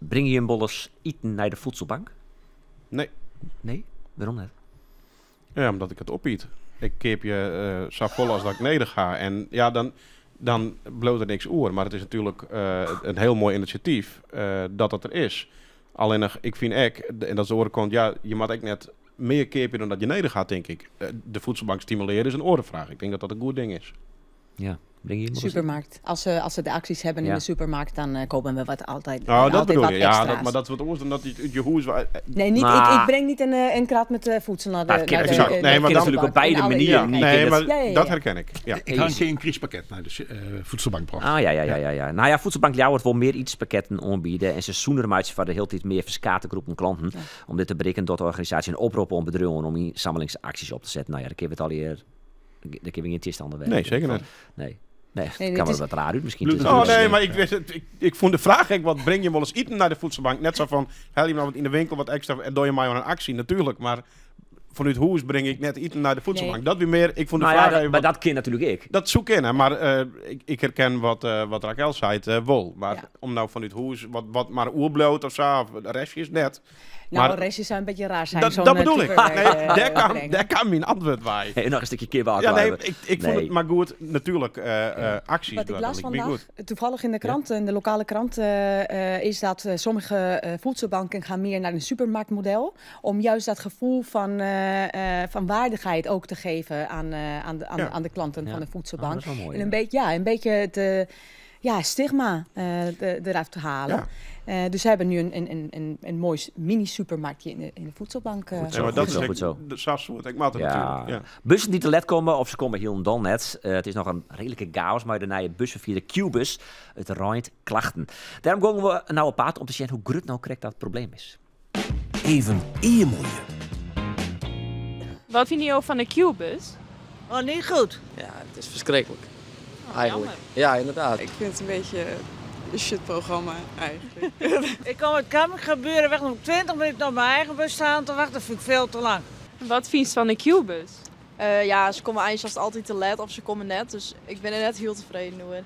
Breng je een bolles eten naar de voedselbank? Nee. Nee? Waarom niet? Ja, omdat ik het opeet. Ik keep je zo vol als dat ik neder ga. En ja, dan bloot er niks oer. Maar het is natuurlijk een heel mooi initiatief dat dat er is. Alleen nog, ik vind ook, en dat is de oorkant, ja, je moet ook net Mear keapje dan dat je nedich ha, tink ik. De voedselbank stimuleren is in oare fraach. Ik tink dat dat in goed ding is. Ja. Supermarkt. Als ze de acties hebben in de supermarkt, dan kopen we wat altijd, Oh, dat altijd bedoel wat je. Ja, extra's. maar dat is wat oars dan dat je het uit je huis... Nee, niet, ik breng niet een krat met voedsel naar de, Maar het kan naar de, Exact. de Nee, maar dan natuurlijk op beide In alle manieren. eerlijkheid. Nee, maar dat herken ik. Ja. Ik had een keer een krystpakket naar de voedselbank gebracht. Ah, ja. Nou ja, Voedselbank Ljouwert wil mear ytenspakketten oanbiede en se sûner meitsje foar de hieltyd mear ferskate groepen klanten. Om dit te berikken docht de organisaasje in oprop oan bedriuwen om ynsammelingsaksjes op te setten. Nou ja, dêr kinne we it allegear, dêr kinne we gjin tsjinstanner wêze. Nee, seker net. Nee. Nee, Nee, het kan dit wel is wat raar út miskien. Oh nee, maar ik, wist het, ik vond de vraag echt, wat breng je wel eens eten naar de voedselbank? Net zo van, haal je nou wat in de winkel wat extra en doe je mij aan een actie, natuurlijk. Maar vanuit huis breng ik net eten naar de voedselbank. Nee. Dat weer meer, ik vond de Nou ja, vraag dat, even maar wat- dat kan natuurlijk ik. Dat zoek in, hè. Maar ik herken wat Raquel zei, het, wel. Maar om nou vanuit huis wat maar oerbloot of zo, of de restjes net. Nou, maar, restjes zou een beetje raar zijn. dat, zo'n, dat bedoel ik. Tupperware, Nee, brengen. daar kwam mijn antwoord bij. En nog een stukje kip Ja, nee, ik vond Nee. het maar goed, natuurlijk, acties. Wat ik dat las lijkt me vandaag, goed. toevallig in de krant, in de lokale krant, is dat sommige voedselbanken gaan meer naar een supermarktmodel. Om juist dat gevoel van waardigheid ook te geven aan de klanten van de voedselbank. Oh, dat is wel mooi, En een ja. beetje, ja, een beetje het ja, stigma eraf te halen. Dus ze hebben nu een mooi mini-supermarktje in de voedselbank. Goed zo, Nee, maar dat goed zo, is goed zo. De soort ik maat het natuurlijk. Ja. Bussen die te let komen of ze komen hielendal net. Het is noch in reedlike chaos, mar de nije busferfierder Qbuzz, it reint klachten. Dêrom gean we no op paad om te sjen hoe grut no krekt dat probleem is. Even earmoeie. Wat vind je van de Qbuzz? Oh, niet goed. Ja, het is verschrikkelijk. Eigenlijk. Ja, inderdaad. Ik vind het een beetje een shitprogramma eigenlijk. Ik kom uit Kammingaburen weg om 20 minuten op mijn eigen bus staan te wachten. Dat vind ik veel te lang. Wat vind je van de Qbuzz? Ja, ze komen eigenlijk altijd te laat of ze komen net. Dus ik ben er net heel tevreden over.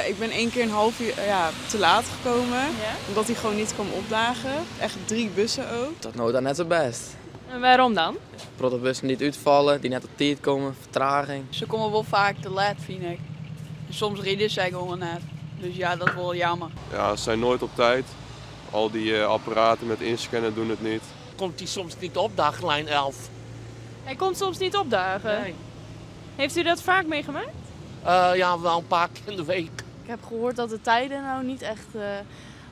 Ik ben één keer een half uur ja, te laat gekomen. Ja? Omdat hij gewoon niet kwam opdagen. Echt drie bussen ook. Dat nou dan net het best. En waarom dan? Protte bussen dy't útfalle, dy't net op tiid komme, fertraging. Ze komen wel vaak te laat, vind ik. En soms rijden zij gewoon net. Dus ja, dat is wel jammer. Ja, ze zijn nooit op tijd. Al die apparaten met inscannen doen het niet. Komt hij soms niet opdagen, lijn 11? Hij komt soms niet opdagen. Nee. Heeft u dat vaak meegemaakt? Ja, wel een paar keer in de week. Ik heb gehoord dat de tijden nou niet echt,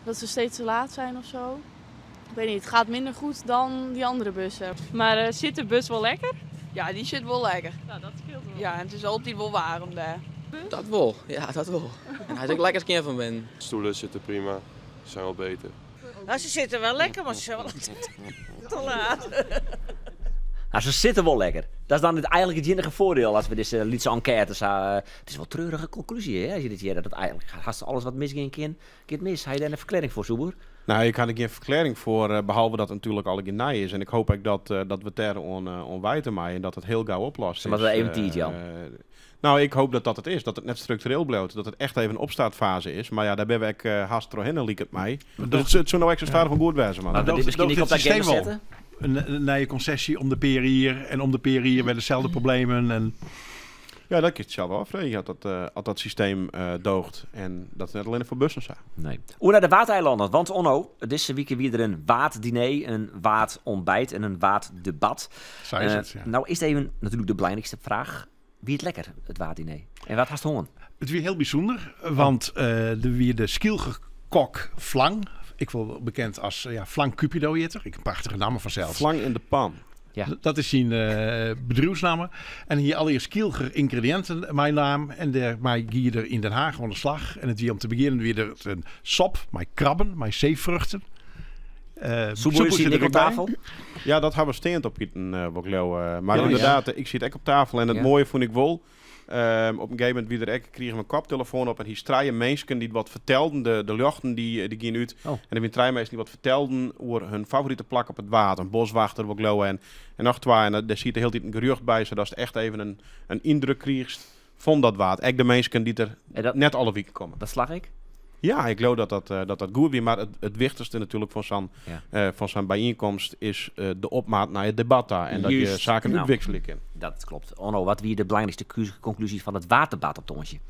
dat ze steeds te laat zijn of zo. Ik weet niet, het gaat minder goed dan die andere bussen. Maar zit de bus wel lekker? Ja, die zit wel lekker. Nou, dat scheelt wel. Ja, en het is altijd wel warm daar. Dat wel, ja, dat wel. En hij is ook lekker skin van binnen. Stoelen zitten prima, ze zijn wel beter. Nou, ze zitten wel lekker, maar ze zijn wel altijd te laat. Nou, ze zitten wel lekker. Dat is dan eigenlijk het enige voordeel als we deze lytse enquête het is wel een treurige conclusie, hè, als je dit hier dat het eigenlijk haast alles wat misging kind, kind mis. Heb je daar een verklaring voor, Soeboer? Nou, ik had er geen verklaring voor, behalve dat het natuurlijk al een nij is. En ik hoop ook dat we ter on wijten mij en dat het heel gauw oplost. Maar is. wel even tijd, Jan. Nou, ik hoop dat dat het is. Dat het net structureel blijft. Dat het echt even een opstartfase is. Maar ja, daar ben ik haast doorheen, liek het mij. Maar Dus het zou nou extra stadig van goed wezen, man. Maar doogt- dit misschien doogt niet op het dat systeem game wel. zetten? Een nieuwe concessie om de perier en om de perier met dezelfde problemen. En Ja, dat kun je het zelf wel afvragen. Dat dat systeem doogt. En dat het net alleen voor bussen zijn. Nee. Oer naar de Waadeilanden. Want Onno, deze week weer er een waaddiner, een waadontbijt en een waaddebat. Zo is het, ja. Nou is het even natuurlijk de belangrijkste vraag. Wie het lekker, het waaddiner? En wat hast honger? Het weer heel bijzonder, want de wie de Skylger kok Vlang, ik wil bekend als ja, Vlang Cupido heet er. Ik een prachtige naam vanzelf. Vlang in de pan. Ja. Dat is zijn bedrijfsnaam. En hier allereerst Skylger ingrediënten, mijn naam. En daar mij gier er in Den Haag aan de slag. En het weer om te beginnen weer er een sop, mijn krabben, mijn zeevruchten. Soeboer soep zit er ik op ook bij. tafel. Ja, dat hebben we steend op eten, wat ik geloof, Maar Ja, inderdaad, ja. ik zit ook op tafel. En het mooie vond ik wel. Op een gegeven moment wie er ook, kreeg mijn koptelefoon op. En hier straaien mensen die wat vertelden. De luchten die gingen uit. En er zijn drie mensen die wat vertelden over hun favoriete plak op het water. Een boswachter, wat ik geloof. En nog twee. En daar zit de hele tijd een gerucht bij. Zodat ze echt even een indruk kreeg van dat water. Ook de mensen die er En dat net alle weken komen. Dat slag ik? Ja, ik leau dat dat, dat, dat goed wie. Mar it wichtichste natuerlik fan sa'n fan sa'n byienkomst is de opmaat nei it debat ta. En dat je saken Nou, útwikselje kinne. Dat kloppet. Onno, wat wie de belangrykste konklúzje fan it Waaddebat op tongersdei?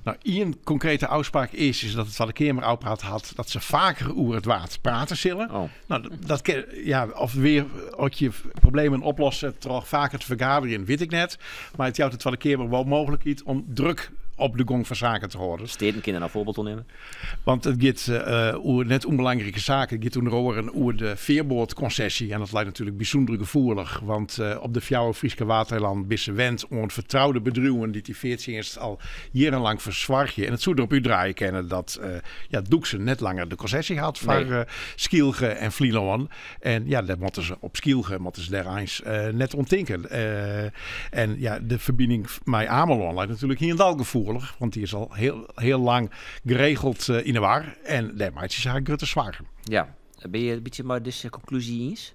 Nou, ien konkrete ôfspraak is dat de Twadde Keamer ôfpraat hat dat se faker oer it Waad prate sille. Nou, dat kin, ja, of wer as je problemen oplosse troch faker te fergaderjen, wit ik net. Mar it jout de Twadde Keamer wol mooglikheid om druk op de gong fan saken te hâlden. Steaten kinne in foarbyld oan nimme. Want it giet oer net ûnbelangrike saken. It giet ûnder oaren oer de fearboatkonsesje. En dat leit natuerlik bysûnder gefoelich. Want op de fjouwer Fryske Waadeilannen binne se wend oan fertroude bedriuwen dy't dy feartsjinst al jierrenlang fersoargje. En it soe derop útdraaie kinne dat ja, Doeksen net langer de konsesje hat foar Skylge en Flylân. En ja, dêr moatte se op Skylge moatte se dêr eins net oan tinken. En ja, de ferbining mei Amelân leit natuerlik hielendal gefoelich, want dy is al heel, heel lang geregeld yn 'e war en dêr meitsje se har grutte soargen. Ja, binne je in bytsje mei dizze konklúzje iens?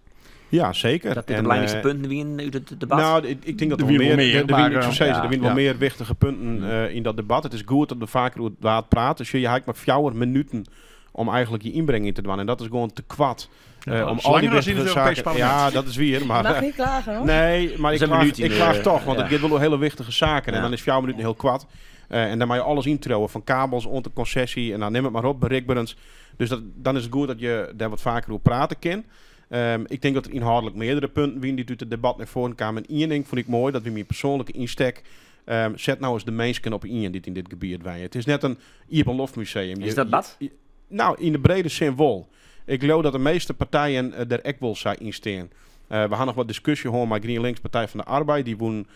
Ja, seker. Dat dit de belangrykste punten wienen út it debat? Nou, ik tink dat der wol mear, der wienen wol mear wichtige punten yn dat debat. It is goed dat we faker oer it Waad prate. Sjoch, je ha ek mar 4 minuten om eigentlik je ynbring yn te dwaan. En dat is gewoan te koart. Ja, om dat is al dy langer as yn it wichtige Europees saken. Parlement. Ja, dat is wier. Mar, Je mag niet klagen, hoor. Nee, maar Dat is een minuut in ik de- klaag toch, want ja. het gaat wel om hele wichtige zaken. En Ja. dan is 4 minuten heel kwart. En dan mag je alles introuwen, van kabels ont de concessie en dan neem het maar op, bereikbaarheid. Dus dan is het goed dat je daar wat vaker over praten kan. Ik denk dat er inhoudelijk meerdere punten waren die uit het debat naar voren kwamen. En één ding vond ik mooi, dat we mijn persoonlijke instek. Zet nou eens de mensen op één die in dit gebied wijnen. Het is net een Iepenloftmuseum. Is dat wat? Nou, in de brede zin wel. Ik geloof dat de meeste partijen daar ook wel zijn instaan. We hadden nog wat discussie hoor, maar GroenLinks, Partij van de Arbeid, die woon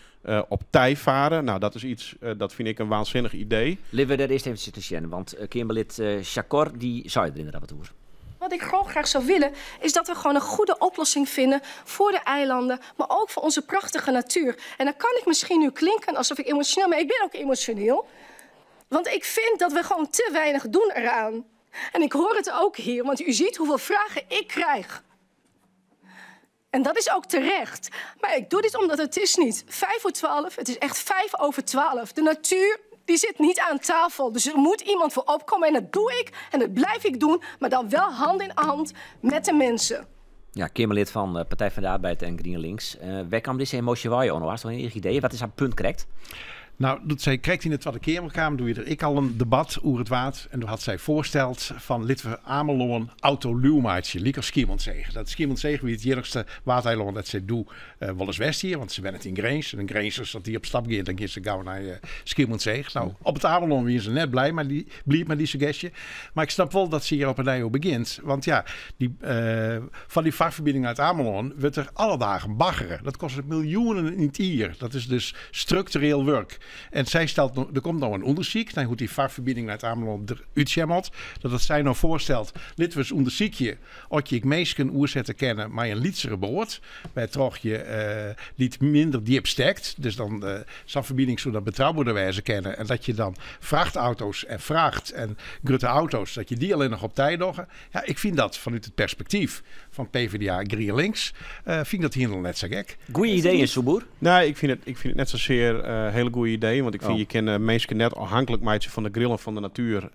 op tij varen. Nou, dat is iets, dat vind ik een waanzinnig idee. Laten we daar eerst even zitten, Sjen, want Kamerlid Chakor, die zei er inderdaad wat over. Wat ik gewoon graag zou willen, is dat we gewoon een goede oplossing vinden voor de eilanden, maar ook voor onze prachtige natuur. En dan kan ik misschien nu klinken alsof ik emotioneel ben, maar ik ben ook emotioneel. Want ik vind dat we gewoon te weinig doen eraan. En ik hoor het ook hier, want u ziet hoeveel vragen ik krijg. En dat is ook terecht. Maar ik doe dit omdat het is niet vijf voor twaalf, het is echt vijf over twaalf. De natuur die zit niet aan tafel. Dus er moet iemand voor opkomen en dat doe ik en dat blijf ik doen. Maar dan wel hand in hand met de mensen. Ja, Kamerlid van Partij van de Arbeid en GroenLinks. Waar kwam deze emotie waar je, Onno? Had je nog enig idee? Wat is haar punt correct? Nou, dat zij krijgt in de Tweede Kamer, kwam, doe je er ik al een debat over het waad. En toen had zij voorsteld van laten we Amelân autoluwmaatje, liek als Skiermûntseach. Dat Skiermûntseach wie het jierlikste waadeiland dat zij doe wel eens west hier, want ze wennen het in Grins. En in Grins, als dat die op stap gaat, dan gaan ze gauw naar Skiermûntseach. Nou, op het Amelân wie ze net blij, maar die blieb met die suggestie. Maar ik snap wel dat ze hier op een nieuw begint. Want ja, van die vaartverbinding uit Amelân wordt er alle dagen baggeren. Dat kost miljoenen in het jaar. Dat is dus structureel werk. En zij stelt, er komt nou een onderzoek naar hoe die vaartverbinding naar het Ameland eruit ziet. Dat het zij nou voorstelt, laten we eens onderzoekje of je ik meest kan oerzetten kennen, maar een lietsere boord. Bij toch je niet minder diep stekt. Dus dan zo'n verbinding zo dat betrouwbaarder wijze kennen. En dat je dan vrachtauto's en vracht en grote auto's, dat je die alleen nog op tijd doggen. Ja, ik vind dat vanuit het perspectief van PvdA GroenLinks, vind ik dat hier nog net zo gek. Goeie idee is, Soepboer? Nee, ik vind het net zozeer hele goede idee. Want ik vind, je kan mensen net afhankelijk maken van de grillen van de natuur.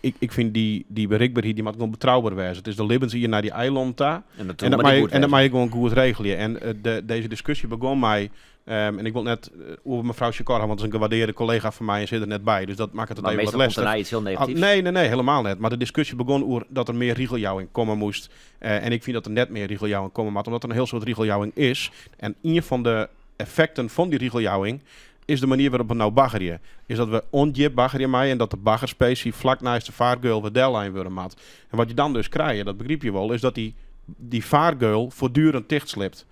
Ik vind die bereikbaarheid, die moet gewoon betrouwbaar zijn. Het is de Libbens hier naar die eiland daar. En dat En moet die goed dat wezen. mag je gewoon goed regelen. En deze discussie begon mij. En ik wil net over mevrouw Chakor, want dat is een gewaardeerde collega van mij en zit er net bij. Dus dat maakt het Maar even wat meestal komt lastig. daarna iets heel negatiefs. Nee, nee, nee, helemaal net. Maar de discussie begon over dat er meer regeljouwing komen moest. En ik vind dat er net meer regeljouwing komen moet, omdat er een heel soort regeljouwing is. En een van de effecten van die regeljouwing is de manier waarop we nou baggerje. Is dat we ondiep baggerje mij en dat de baggerspecie vlak naast de vaargeul we dellijn worden mat. En wat je dan dus krijgt, dat begrijp je wel, is dat die vaargeul voortdurend dichtslipt.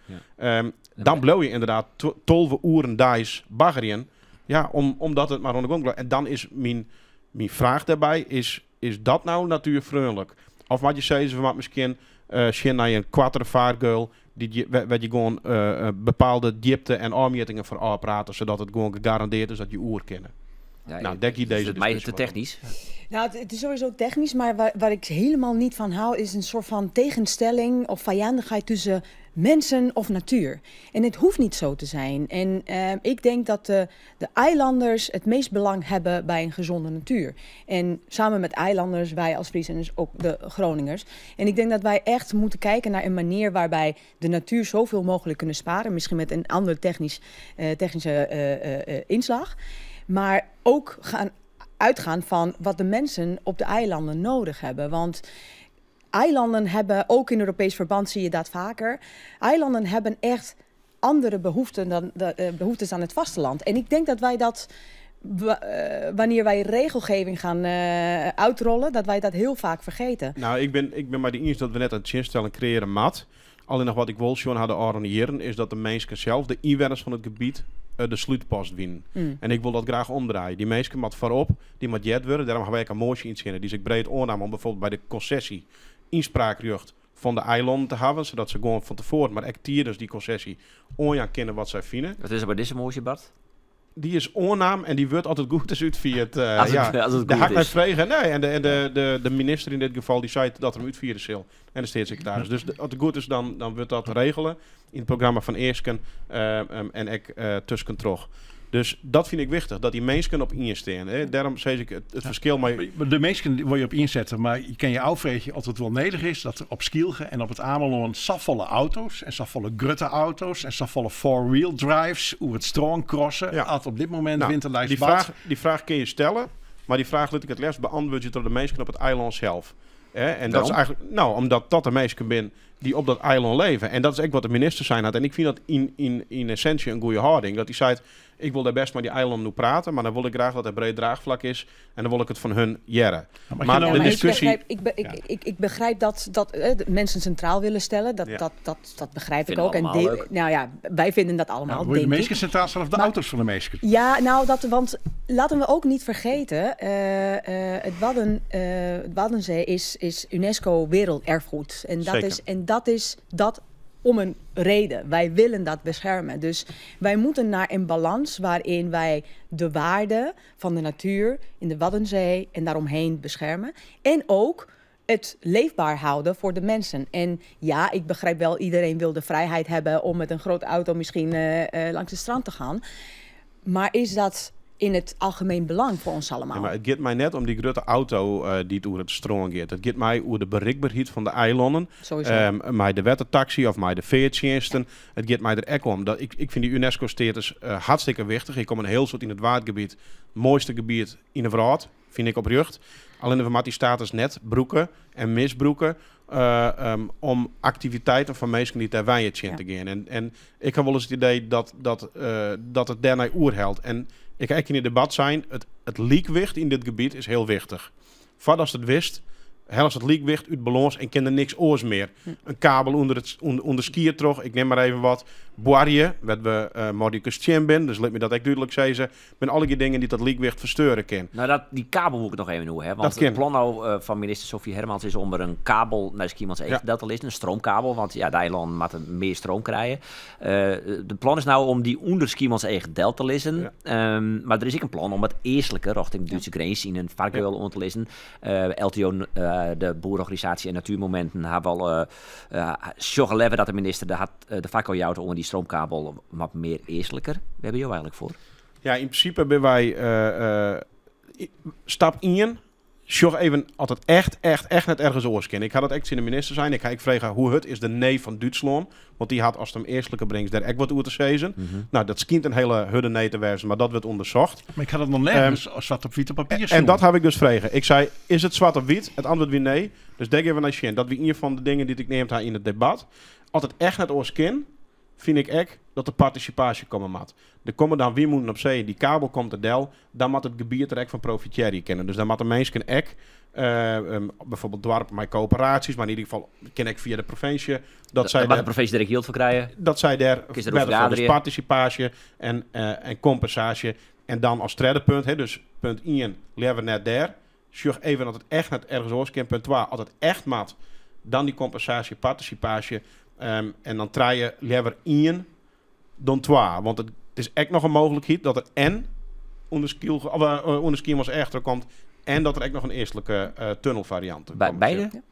Dan blow je inderdaad tolve oeren dijs baggerjen. Ja, omdat het maar onder de grond. En dan is mijn vraag daarbij, is dat nou natuurvriendelijk? Of wat je zei, ze wat misschien zien naar een kwartere vaargeul, die je, wat je gewoon bepaalde diepte en aanmetingen voor aanpraten, zodat het gewoon gegarandeerd is dat je oer kennen. Ja, Nou, dêr giet is dizze it my te diskusje wat om. technysk? Nou, het is sowieso technisch, maar waar ik helemaal niet van hou, is een soort van tegenstelling of vijandigheid tussen mensen of natuur. En het hoeft niet zo te zijn. En ik denk dat de eilanders het meest belang hebben bij een gezonde natuur. En samen met eilanders, wij als Friesen en dus ook de Groningers. En ik denk dat wij echt moeten kijken naar een manier waarbij de natuur zoveel mogelijk kunnen sparen. Misschien met een andere technische inslag. Maar ook gaan uitgaan van wat de mensen op de eilanden nodig hebben. Want eilanden hebben, ook in Europees verband zie je dat vaker, eilanden hebben echt andere behoeften dan, de behoeftes dan het vasteland. En ik denk dat wij dat, wanneer wij regelgeving gaan uitrollen, dat wij dat heel vaak vergeten. Nou, ik ben maar de eens dat we net aan het instellen creëren mat. Alleen nog wat ik wil zien hadden ordeneren is dat de mensen zelf, de inwoners van het gebied, de sluitpost winnen. En ik wil dat graag omdraaien. Die mensen moet voorop, die moet jet worden. Daarom gaan wij een motie inzinnen die zich breed oornam om bijvoorbeeld bij de concessie inspraakrecht van de eilanden te hebben, zodat ze gewoon van tevoren, maar echt tijdens die concessie onja kennen wat zij vinden. Wat is er bij deze motie, Bart? Die is oornaam en die wordt altijd goed als uitvierd. Als het De goed hak is. met vregen. Nee, en de minister in dit geval die zei dat er hem uitvieren zal. En de staatssecretaris. Dus als het goed is, dan wordt dat regelen in het programma van Eersken en ik tussen terug. Dus dat vind ik wichtig, dat die mensen op instaan. Hè. Daarom zeg ik het verschil. Maar Maar de mensen wil je op inzetten, maar je kan je afvragen of het wel nedig is dat er op Skylge en op het Ameland safvolle auto's en safvolle grutte auto's en safvolle four-wheel drives, hoe het stroom crossen, als op dit moment winterlijst bad. Die vraag kun je stellen, maar die vraag laat ik het liefst beantwoorden door de mensen op het eiland zelf. Hè? En dat is Waarom? eigenlijk, nou, omdat dat de mensen zijn die op dat eiland leven. En dat is echt wat de minister zijn had. En ik vind dat in essentie een goede houding. Dat hij zei, ik wil daar best maar die eilanden nu praten, maar dan wil ik graag dat er breed draagvlak is. En dan wil ik het van hun jaren. Ja, maar Maar je nou de Maar ik discussie begrijp, ik be-, ik, ik, ik begrijp dat de mensen centraal willen stellen. Dat begrijp ik Vinden ook. we En allemaal leuk. wij vinden dat allemaal, Ja, wil je de denk ik. meesten centraal stellen of de auto's van de meesten? Ja, nou, dat, want laten we ook niet vergeten, het Waddenzee is UNESCO werelderfgoed. En dat is dat om een reden. Wij willen dat beschermen. Dus wij moeten naar een balans waarin wij de waarde van de natuur in de Waddenzee en daaromheen beschermen. En ook het leefbaar houden voor de mensen. En ja, ik begrijp wel, iedereen wil de vrijheid hebben om met een grote auto misschien langs het strand te gaan. Maar is dat in het algemeen belang voor ons allemaal? Ja, maar het gaat mij net om die grote auto die het over het stroom gaat. Het gaat mij over de bereikbaarheid van de eilanden. Mij de wettertaxi of mij de veertjensten. Het gaat mij er echt om. Dat, ik vind die UNESCO-status hartstikke wichtig. Ik kom een heel soort in het waardgebied. Mooiste gebied in de wereld, vind ik oprecht. Alleen we moeten die status net broeken en misbroeken. Om activiteiten van mensen die daar wijntje in te gaan. En ik heb wel eens het idee dat het daarna oerhelt. En ik ga echt in het debat zijn, het leakwicht in dit gebied is heel wichtig. Voordat het wist, helft het leakwicht uit balans en kende niks oors meer. Een kabel onder het onder skier terug, ik neem maar even wat. Boarje, wat we Mordicus Chin ben, dus laat me dat echt duidelijk zeggen. Ben alle die dingen die dat leakwicht versteuren kan. Nou, die kabel moet ik nog even noemen, hè? Want Dat kan. het plan nou van minister Sophie Hermans is om er een kabel naar Skiermans dat al is, een stroomkabel, want de eilanden moeten meer stroom krijgen. De plan is nou om die onder Skiermans Delta te lezen. Maar er is ook een plan om het eerstelijke richting de Duitse grens in een varkuil om te lezen. LTO de boerenorganisatie en Natuurmomenten hebben al zorgen dat de minister de varkuil jouwt onder die stroomkabel wat meer eerstelijker. Waar hebben jullie eigenlijk voor? Ja, in principe ben wij stap 1. Zorg even altijd echt, echt, echt net ergens oors kennen. Ik had het echt zien de minister zijn. Ik ga ik vragen hoe het is de nee van Duitsland. Want die had als het hem eerstelijke brengt daar echt wat oer te zezen. Nou, dat schijnt een hele hudde nee te wezen, maar dat werd onderzocht. Maar ik had het nog nergens als zwart op wit op papier En zien. dat heb ik dus vragen. Ik zei, is het zwart op wit? Het antwoord weer nee. Dus denk even naar Sjen. Dat wie een van de dingen die ik neem daar in het debat. Altijd echt net oors ken, vind ik echt dat de participatie komen moet. Er komen dan wie moeten op zee, die kabel komt er del, dan moet het gebied er echt van profiteren kennen. Dus dan moet de mensen echt bijvoorbeeld dorpen met coöperaties, maar in ieder geval ken ik via de provincie. Dat zij Daar mag daar de provincie direct geld voor krijgen. Dat zij daar Kun je erover verder voor. Dus vergaderen. participatie en compensatie. En dan als derde punt, hè, dus punt 1, leven net daar. Zorg even dat het echt net ergens oors kan. Punt 2, als het echt mat, dan die compensatie, participatie. En dan draai je liever 1 dan 2. Want het is echt nog een mogelijkheid dat er en ûnder Skylge, of, ûnder Skiermûntseach troch komt en dat der ek noch in eastlike tunnelfariant By, komme beide? sil.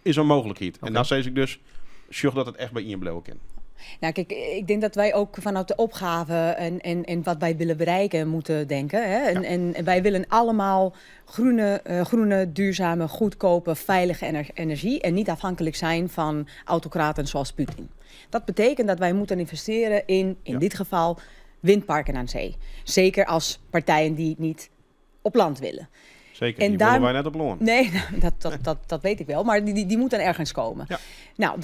Is in mooglikheid. En dan sis ik dus, sjoch dat it echt by ien bliuwe kin. Nou, kijk, ik denk dat wij ook vanuit de opgave en wat wij willen bereiken moeten denken. Hè? En wij willen allemaal groene, duurzame, goedkope, veilige energie. En niet afhankelijk zijn van autocraten zoals Poetin. Dat betekent dat wij moeten investeren in dit geval, windparken aan zee. Zeker als partijen die niet op land willen. Zeker, En die daar willen wij net op loon. Nee, dat weet ik wel. Maar die moeten ergens komen. Nou,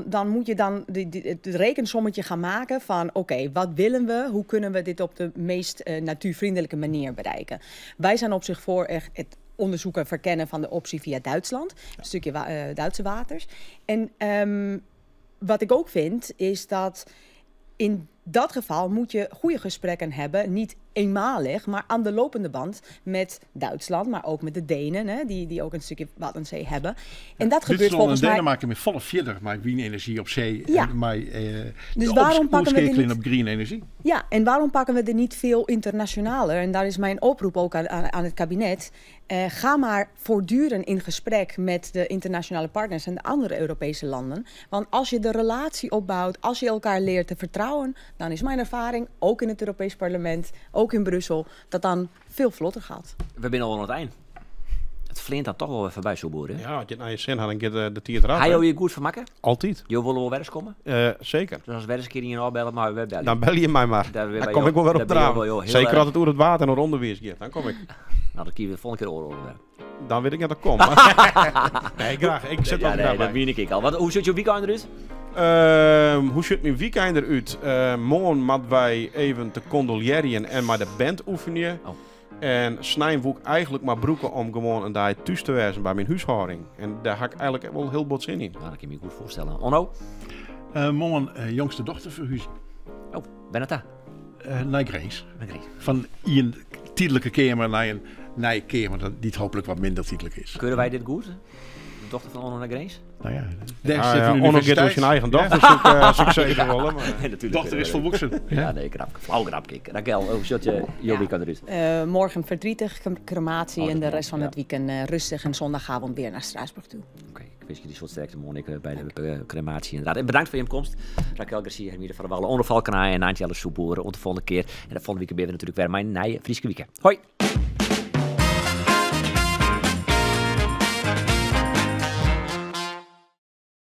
dan moet je dan het rekensommetje gaan maken van... oké, wat willen we? Hoe kunnen we dit op de meest natuurvriendelijke manier bereiken? Wij zijn op zich voor echt het onderzoeken en verkennen van de optie via Duitsland. Een stukje Duitse waters. En wat ik ook vind, is dat in dat geval moet je goede gesprekken hebben. Niet eenmalig, maar aan de lopende band met Duitsland, maar ook met de Denen, hè, die ook een stukje Waddenzee hebben. En dat gebeurt Duitsland en volgens mij Denemarken met volle verder, maar windenergie op zee. En maar, Dus de waarom pakken we dit omschakeling niet op green energie. Ja, en waarom pakken we dit niet veel internationaler? En daar is mijn oproep ook aan het kabinet. Ga maar voortdurend in gesprek met de internationale partners en de andere Europese landen. Want als je de relatie opbouwt, als je elkaar leert te vertrouwen, dan is mijn ervaring, ook in het Europees Parlement, ook in Brussel, dat dan veel vlotter gaat. We zijn al aan het eind. Het flint dan toch wel even bij zo'n boer, hè? Ja, als je het naar je zin had, dan gaat de tier eraf, Hij hè? hou je goed vermakken? Altijd. Je wil wel weer eens komen? Zeker. Dus als we eens een keer in je bellen, maar we bellen. Dan bel je mij maar. Daar weer Dan bij kom jou. ik wel weer Daar op ben je draven. wel, joh, heel Zeker erg. als het oer het water en onderwees gaat, dan kom ik. Nou, dan kiezen we de volgende keer oren onderwerp. Dan weet ik net dat ik kom. Maar nee, graag. Ik zit Ja, altijd nee, daarbij. dat weet ik al. Wat, hoe ziet je weekend eruit? Hoe ziet mijn weekend eruit? Morgen moeten wij even te condoleren en maar de band oefenen. En snijden we ook eigenlijk maar broeken om gewoon een dag thuis te wezen bij mijn huishouding. En daar had ik eigenlijk wel heel wat zin in. Nou, dat kan ik me goed voorstellen. Onno? Morgen jongste dochter verhuizen. Oh, ben het daar? Naar Grace. Naar Grace. Van een tijdelijke kamer naar een nieuwe kamer dat die hopelijk wat minder tijdelijk is. Kunnen wij dit goed? De dochter van Onno naar Grace? Nou ja, Ja, daar ja, zit een Onno gaat universiteit. dus zijn eigen dochter Ja. zoek zeker wel, hè, maar Nee, natuurlijk. Dochter is volwassen. Ja, nee, knap. Flauw grap, kijk. Raquel, hoe zit je jouw weekend eruit? Morgen verdrietig, crematie Oh, en de dat rest van ja. het weekend rustig en zondagavond weer naar Straatsburg toe. Oké, ik wens je die soort sterkte morgen bij de crematie inderdaad. En bedankt voor je komst. Raquel Garcia, Hermine van der Wallen, Onno Valkenaar en Nijntje Soepboeren. Tot de volgende keer. En de volgende week ben we natuurlijk weer mijn nieuwe Frieske Weekend. Hoi!